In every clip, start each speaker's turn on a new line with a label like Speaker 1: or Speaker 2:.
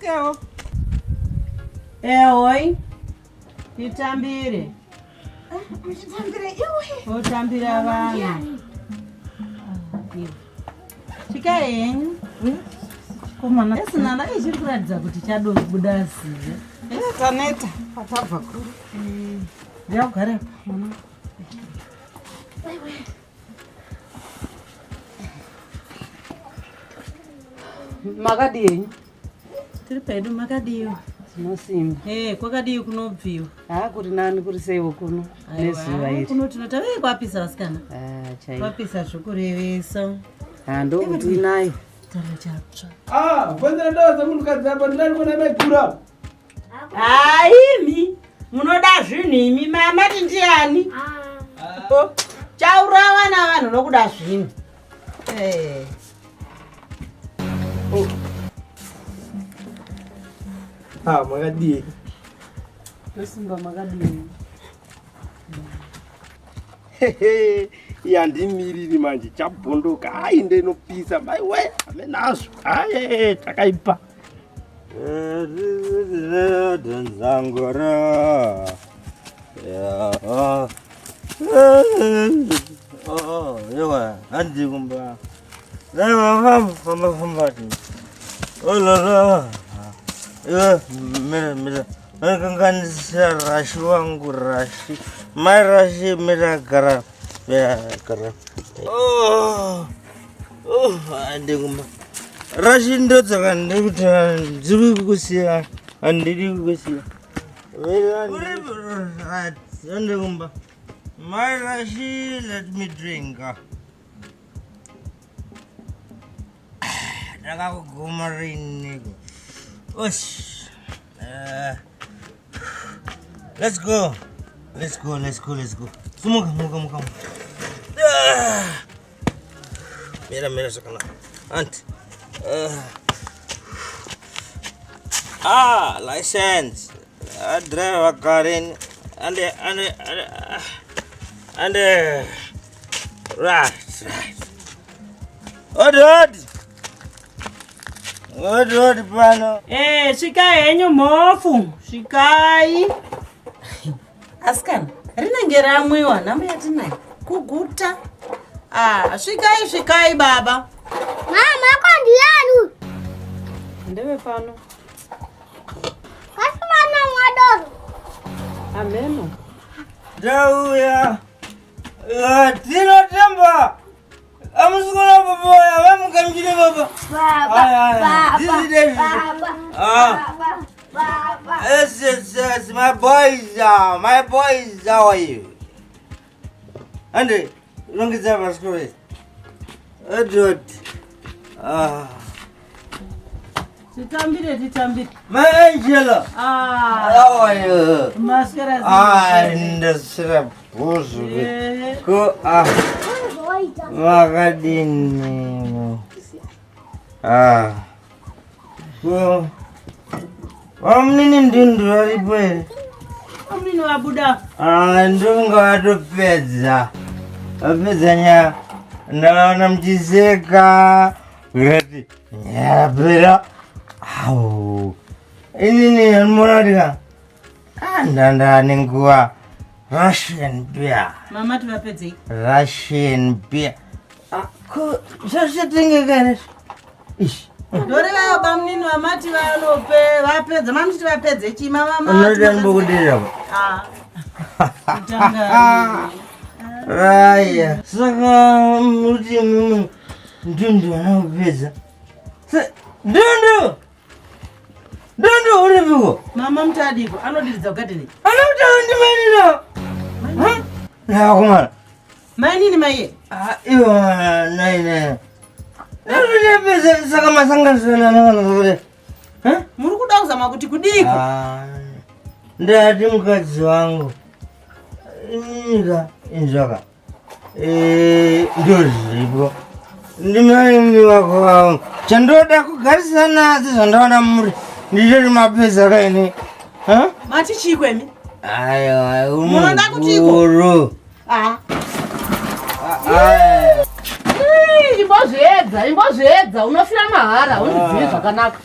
Speaker 1: Tasvikawo.
Speaker 2: Ehoi. Titambire.
Speaker 1: Muchitambire iwe.
Speaker 2: Otambira vanhu. Svikai henyu. Komana. Esinana ichiri kuratidza kuti chadobuda ziya.
Speaker 1: Taneta patabva kure.
Speaker 2: Ndakugara apa mwana.
Speaker 3: Makadii henyu?
Speaker 2: Tiri pedu makadiwa.
Speaker 3: Tinosimba.
Speaker 2: Eh, kwakadii kunobviwa?
Speaker 3: Haa kuri nani kuri seiwo kuno nezuva iri.
Speaker 2: Kuno tinotave kwapisa vasikana.
Speaker 3: Ah, chaiyo.
Speaker 2: Kwapisa zvokurevesa.
Speaker 3: Ah, ndokuti inayo.
Speaker 2: Chitaro chatsva.
Speaker 4: Ah, bvonzera ndawa dzemunhukadzi apa ndinani kuona maigura.
Speaker 2: Haimi munoda zvinhu imi mamati ndiani? Oh, Chaurawa navanhu nokuda zvinhu. Eh.
Speaker 4: Ah, makadii?
Speaker 3: Tosimba makadii?
Speaker 4: Yandimiriri manje chabhondoka. Ai ndinopisa mai we, amenazvo. Ai takaipa.
Speaker 5: Dzangora. Ya. Oh, yawa, handi kumba. Famba famba famba. Oh la la. Iwe, mira mira. Kanganisa rashi wangu rashi. Mai rashi mira gara. Mira gara. Oh. Oh, handi kumba. Rashi ndotsaka ndikuti ndiri kukusiya. Handidi kukusiya. Right, handi kumba. Mai rashi let me drink. Ndakakuguma rini. Osh. Let's go. Let's go, let's go, let's go. Sumuka, muka, muka. Ah. Mira, mira zvakanaka. Anti. Ah, license. I drive a car in and and and and right, right. Odi, odi. Odi, odi pano.
Speaker 2: Eh, svikai henyu mhofu. Svikai. Asikana, rinenge ramwiwa nhamo yatinayo. Kuguta. Ah, svikai svikai baba.
Speaker 6: Mama, ko ndiyani?
Speaker 3: Ndeve pano.
Speaker 6: Kasi vana mwadoro.
Speaker 3: Ameno.
Speaker 5: Ndauya. Tinotemba. Amusikona baba waya, vamukamchire baba.
Speaker 6: Baba,
Speaker 5: Aye, aye.
Speaker 6: baba,
Speaker 5: This is David.
Speaker 6: baba,
Speaker 5: Ah.
Speaker 6: baba, baba.
Speaker 5: Yes, yes, yes, my boys, my boys, how are you? Andy, rongedza bhasikoro iri. Edward. Ah.
Speaker 2: Titambire titambire.
Speaker 5: My Angela.
Speaker 2: Ah,
Speaker 5: How are you?
Speaker 2: maswera
Speaker 5: Ah, ndasira bhuzu.
Speaker 2: Eh.
Speaker 5: Ko ah
Speaker 6: Waita.
Speaker 5: makadini. Ah. Ko vamunini ndundu varipo here?
Speaker 2: Munini wabuda.
Speaker 5: Ah, ndonga vatopedza. Vapedza nyaya. Ndaona muchiseka. Ngati nyaya yapera. Au. Inini munoona kuti ka. Ah, ndanda nenguva. Russian beer.
Speaker 2: Mama tivapedzei.
Speaker 5: Russian beer. Ah, ko zvazvitengeka here? Ish.
Speaker 2: Ndoreva bamunini vamati vanope vapedza mamuchiti vapedze chii mama
Speaker 5: Unoda ndimbokudirira.
Speaker 2: Ah. Kutanga.
Speaker 5: Raya. Saka muti mimi ndundu anopedza. Ndundu! Ndundu uripiko?
Speaker 2: Mama mutadiko anodiridza kugadheni.
Speaker 5: Anokutaura ndimanina. Nakumana.
Speaker 2: Mainini maiye.
Speaker 5: Ah, iwe nai nai. Ndinopedza saka masanganisana navanhu kuti.
Speaker 2: Muri kuda kuzama kuti kudiko?
Speaker 5: Ah, ndati mukadzi wangu. Nyika inzvaka. Eh, ndozvipo. Ndimaini wako wangu. Chandoda kugarisana asi zvandaona muri. Ndichoti mapedza kaini. Ha?
Speaker 2: Mati chii kwemi?
Speaker 5: Aiwa,
Speaker 2: Munoda kutiko?
Speaker 5: unoguru.
Speaker 2: Ah.
Speaker 5: Aya.
Speaker 3: Imbozviedza, imbozviedza, unofira mahara, undizive zvakanaka.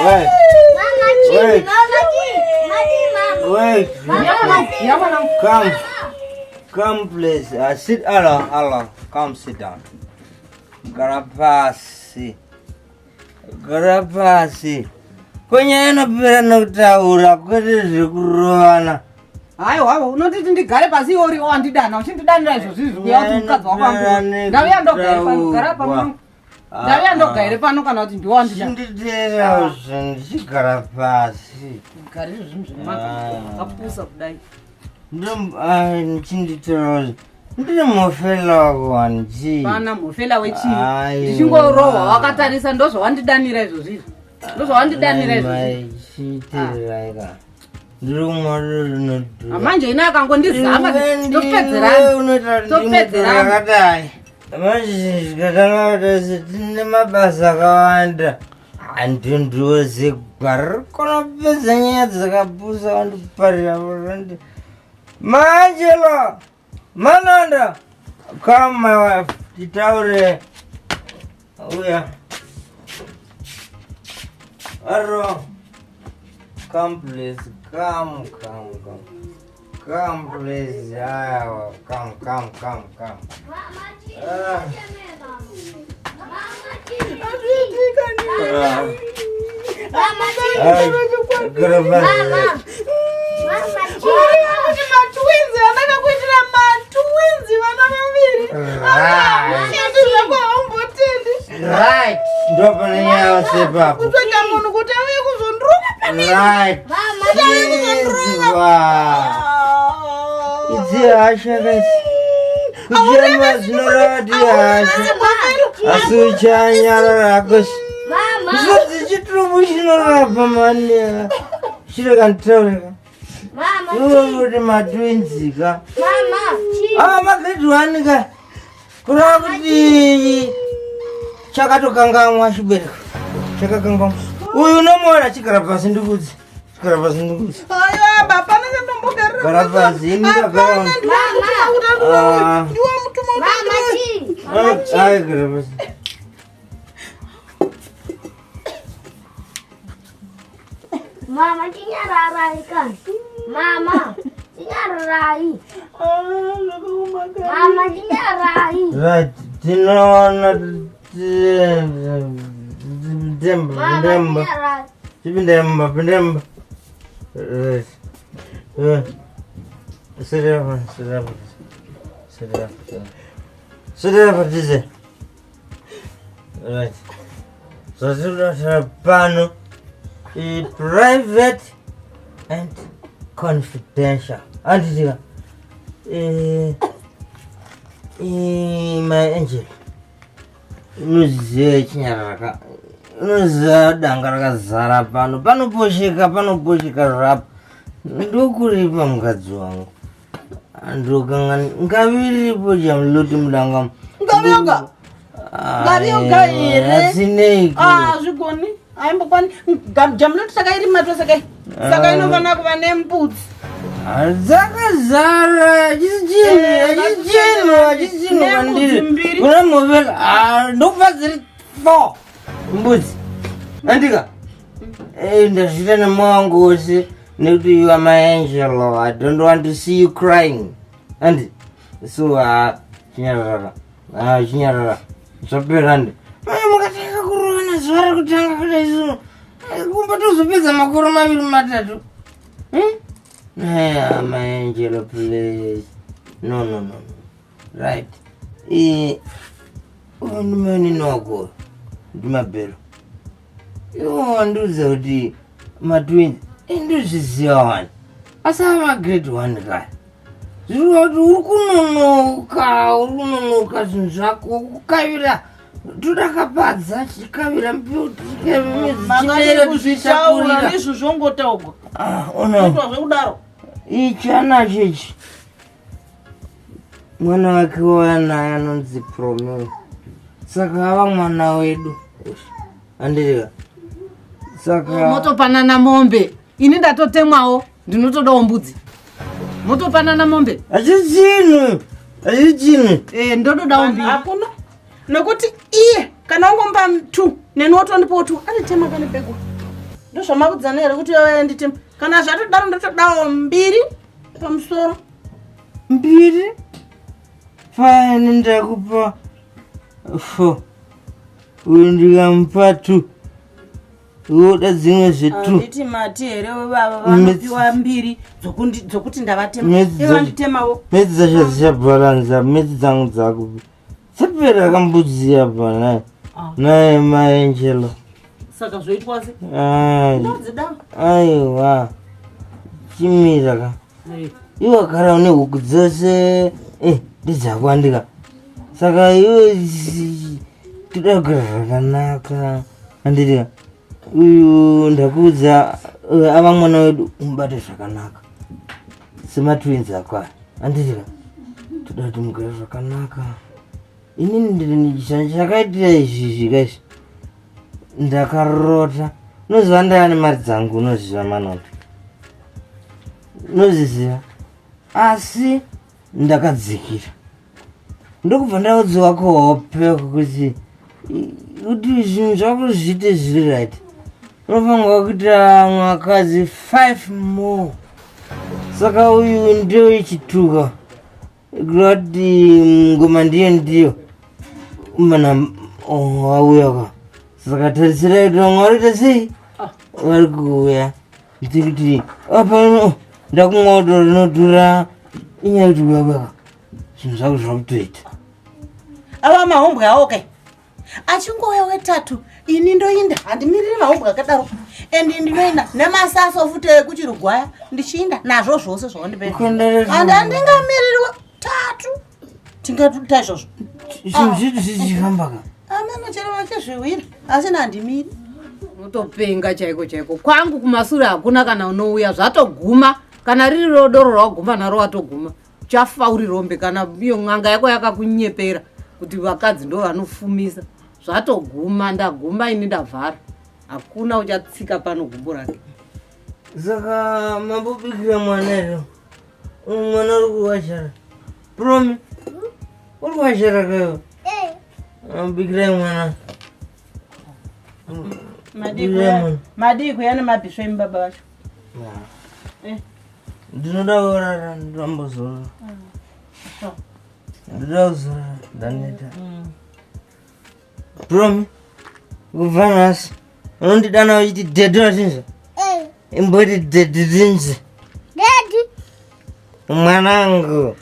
Speaker 5: Wait.
Speaker 6: Mama chii?
Speaker 5: Wait.
Speaker 6: Mama chii? Mati mama.
Speaker 5: Wait.
Speaker 6: Mama
Speaker 3: Ya mwanangu.
Speaker 5: Come. Come please. Sit hello, hello. Come sit down. Gara pasi. Gara pasi. Kwenyaya inopera nokutaura kwete zvekurovana.
Speaker 3: Haiwa, unonditi ndigare pasi iwe uri wandidana uchindidanira izvozvi izvi kuya kuti mukadzi wako angu. Ndauya ndogare pano, gara pano. Ndauya ndogare pano kana kuti ndiwe wandidana.
Speaker 5: Chinditeera ndichigara pasi.
Speaker 3: Gare izvo zvinhu zvemakapusa kudai.
Speaker 5: Chinditeera ndiri mufela wako wanji.
Speaker 3: Pana mhofela wechii.
Speaker 5: Aiwa.
Speaker 3: Ndichingorohwa wakatarisa ndozvawandidanira izvozvi izvi. Ndozvawandidanira izvozvi.
Speaker 5: Chiteeraika. Ndiri kumwa rinodhura.
Speaker 3: Manje ina akangondizama topedzerana. Topedzerana.
Speaker 5: Rakadai. Manje zvikatanga kudai tine mabasa akawanda. Handindiwo gwara rikonopedza nyaya dzakapusa wandiparira ndi Maangela Mananda come my wife titaure uya Aro come please come come come come please ah, come come come come
Speaker 6: Mama chii?
Speaker 5: Ah.
Speaker 6: Mama chii?
Speaker 5: Ah.
Speaker 6: Mama chii?
Speaker 5: Ai, gara pasi.
Speaker 6: Mama. Mama chii?
Speaker 1: Kuti matwinzi andakakuitira matwinzi vana vaviri.
Speaker 5: Right.
Speaker 1: Ati zvako haumbotendi.
Speaker 5: Right. Ndopane nyaya yose ipapo.
Speaker 1: Kutsvaga munhu kuti auye kuzondiroka pane.
Speaker 5: Right.
Speaker 6: Mama
Speaker 5: Izwa. Idzi hasha guys. Kuchema zvinoreva kuti hasha. Asi uchanyarara hako.
Speaker 6: Mama.
Speaker 5: Zvinonzi chitubu chinorapa mani. Chireka nditaureka.
Speaker 6: Mama
Speaker 5: Iwe
Speaker 6: chii?
Speaker 5: kuti matwinzi ka.
Speaker 6: Mama chii?
Speaker 5: Ava magrade one ka. Kureva kuti chakatokangamwa chibereko. Chakakangamwa. Uyu unomuona chigara pasi ndikudzi. Chigara pasi ndikudzi.
Speaker 1: Aiwa baba nandombogarira.
Speaker 5: Gara pasi ini ndagara.
Speaker 1: Hapana ndiwe
Speaker 5: Ah.
Speaker 1: ndiwe mutuma
Speaker 6: Mama chii? Mama chii?
Speaker 5: Ai gara pasi.
Speaker 6: Mama chinyararai kani. Mama chinyararai. Mama chinyararai.
Speaker 5: Right. Tinoona demba
Speaker 6: Mama
Speaker 5: demba.
Speaker 6: chinyararai.
Speaker 5: Chipindemba pindemba. Right. Sit down, sit down. Sit down. Sit down, tize. Right. Zvatinotaura pano i private and confidential. Anditika. Eh, eh, my angel. Unoziva chinyarara unoziva danga rakazara pano panoposheka panoposheka zvapo ndokuripa mukadzi wangu andokangani ngaviripo jamuloti mudanga
Speaker 1: Ngavi yoga. Ngavi yoga here?
Speaker 5: Asinei.
Speaker 1: Ah, zvigoni. Haimbokwani. Jamuloti saka iri matwe saka. Saka inofanira kuva nembudzi.
Speaker 5: Dzakazara hachisi chinhu hachisi chinhu hachisi chinhu
Speaker 1: Nembudzi
Speaker 5: kwandiri
Speaker 1: mbiri.
Speaker 5: kuna muvela ndokupa dziri four mbudzi andika ndazviita nemoyo wangu wose nekuti you are my angel. I don't want to see you crying andi so chinyarara chinyarara zvapera andi mai mukatanga kurovana zuva rekutanga kudai so kumba tozopedza makore maviri matatu. Hmm? Yeah, my angel, please. No, no, no, no. Right. Eh, ndimani wako ndimabhero iwo wandiudza kuti matwins indozviziva wani asi ava grade one kaya zvirikuva kuti uri kunonoka uri kunonoka zvinhu zvako kukavira todakapadza chikavira mbeu
Speaker 1: Makadii kuzvitaura
Speaker 5: tichimere
Speaker 1: ndizvo zvongotaugwa.
Speaker 5: Ona
Speaker 1: Kuitwa zvekudaro.
Speaker 5: Ichi anacho ichi mwana wake wanaye anonzi Promil saka ava mwana wedu andirika saka
Speaker 3: Motopanana mombe. Ini ndatotemwawo, ndinotodawo mbudzi. Motopanana mombe.
Speaker 5: Hachi chinhu hachi chinhu.
Speaker 3: Eh, ndotodawo mbiri.
Speaker 1: Hakuna. Nekuti iye kana ungomupa two neni wotondipawo two anotema pane pegwa. Ndozvamakudzana here kuti iwe nditema? Kana zvatodaro ndotodawo mbiri pamusoro.
Speaker 5: Mbiri? Fine, ndakupa 4. Uyu ndikamupa 2. Woda dzimwe zve2.
Speaker 1: Handiti mati here vava vanopiwa mbiri dzokuti ndavatema. Ivo vanditemawo.
Speaker 5: Medzi dzacho dzichabhalanza, medzi dzangu dzakupi. Dzapera kambudzi apa naye.
Speaker 1: Ah.
Speaker 5: Naye maangelo.
Speaker 1: Saka zvoitwa sei?
Speaker 5: Ai.
Speaker 1: Ndodzida.
Speaker 5: Aiwa. Chimira ka. Iwe wakara une huku dzose ndidzakuandika. Saka iwe toda kugara zvakanaka. Anditi uyu ndakuudza ava mwana wedu umubate zvakanaka. Sematwins ako aya. Anditi toda kuti mugare zvakanaka. Inini ndiri chakaitira izvi zvika izvi. Ndakarota. Unoziva ndaiva nemari dzangu unoziva manoto. Unoziziva. Asi ndakadzikira. Ndokubva ndaudziwa kuhope kuti kuti zvinhu zvako zviite zviri right. Unofanirwa kuita mwakadzi 5 more. Saka uyu ndiyo ichituka. Kuti ngoma ndiyo ndiyo. Mana wauya ka. Saka tarisirai kuti vamwe vari kuita sei? Vari kuuya. Ndiri kuti apa ndakumwa doro rinodhura inyaya yekuti uya uya ka. Zvinhu zvako zvakutoita.
Speaker 1: Ava mahombwe awo kai. Achingouya wetatu ini ndoinda handimiriri mahombwe akadaro. And ndinoinda nemasaso futi ekuchirugwaya ndichiinda nazvo zvose zvawandipe. And handingamiriri tatu. Tingatuta izvozvo.
Speaker 5: Zvinhu zvedu zvichifamba ka.
Speaker 1: Ameno chero vachizviwira asi nandimiri.
Speaker 3: Unotopenga chaiko chaiko. Kwangu kumasure hakuna kana unouya zvatoguma. Kana riri doro rawaguma naro watoguma. Uchafa uri rombe kana iyo n'anga yako yakakunyepera kuti vakadzi ndo vanofumisa. Zvatoguma ndaguma ini ndavhara. Hakuna uchatsika pano gumbo rake.
Speaker 5: Saka mambobikira mwana here? Mwana uri kuwachara. Promi. Uri kuwachara kayo? Bikirai mwana.
Speaker 1: Madii kuya nemabhisvo imi baba vacho.
Speaker 5: Ndinoda kurara ndambozorora. Ndinoda kuzorora ndaneta. Promi. Kubva nhasi unondidana uchiti dhedhi wachinzwa? Imboti dhedhi tinzi.
Speaker 6: Daddy.
Speaker 5: Mwanangu.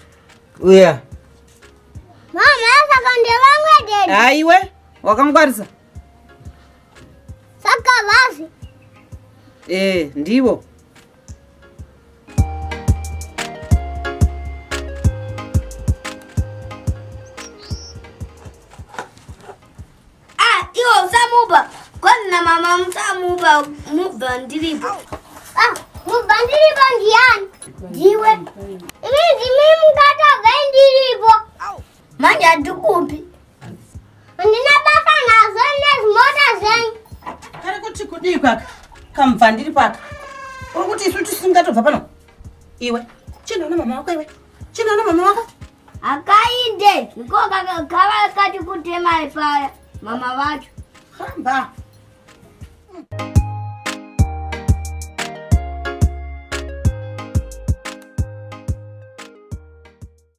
Speaker 5: Uya.
Speaker 6: Mama, saka ndevamwe daddy.
Speaker 3: Aiwe, wakangwarisa.
Speaker 6: Saka vazi.
Speaker 3: Ndivo.
Speaker 6: Ah, iwo usamupa. Kwani na mama musamupa mubva ndiripo. Ah, mubva ndiripo ndiyani? Ndiwe. Imi ndimi mukatobva ndiripo. Manje handikupi. Handina basa nazvo nezimota zvenyu.
Speaker 1: Kari kuti kudii kwaka? Kamubva ndiri paka. Uri kuti isu tisingatobva pano? Iwe, chinoona mama wako iwe. Chinoona mama wako.
Speaker 6: Akainde, ndiko kava kati kutema paya mama vacho.
Speaker 1: Hamba.